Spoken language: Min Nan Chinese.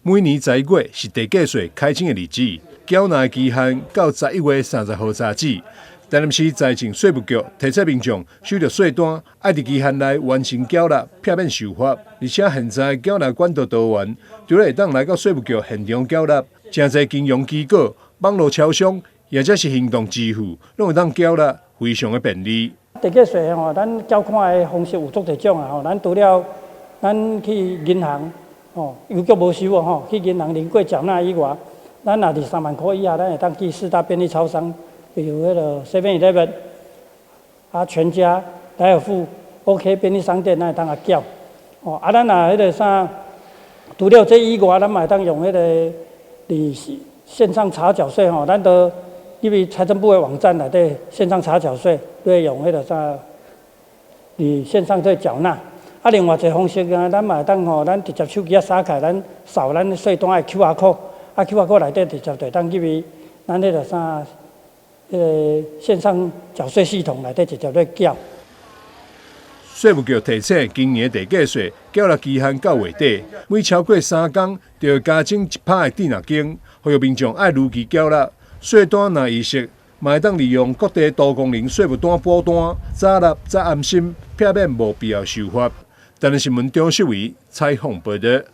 每年11月是地價稅開徵的日子，繳納的期限到11月30號截止。台南市財政稅務局提醒民眾，收著稅單愛佇期限內完成繳納，避免受罰。而且現在繳納管道多元，除了會當來到稅務局現場繳納，誠濟金融機構、網路超商，或者是行動支付，攏會當繳納，非常的便利。地價稅吼，咱繳款的方式有足濟種啊吼。咱除了咱去銀行吼，郵局無收哦吼，去銀行臨過繳納以外，咱若佇3萬箍以下，咱會當去四大便利超商，比如彼个 Seven Eleven 啊、全家、萊爾富、OK 便利商店，咱會當來繳。哦，啊，咱若彼个啥，除了這以外，咱嘛會當用彼个佇線上查繳稅吼，咱都入去財政部的網站內底線上查繳稅，會用彼个啥，佇線上做繳納。啊，另外一個方式啊，咱嘛會當吼，咱直接手機仔掃開，咱掃咱稅單的 QR code，啊 QR code 內底直接就會當入去咱彼个啥，彼个線上繳稅系統內底直接咧繳。稅務局提醒，今年地價稅繳納期限到月底，每超過3工就會加徵1%的滯納金，呼籲民眾愛如期繳納。稅單若遺失，嘛會當利用各地多功能稅務單補單，早納才安心，避免無必要受罰。台南新聞張秀偉採訪報導。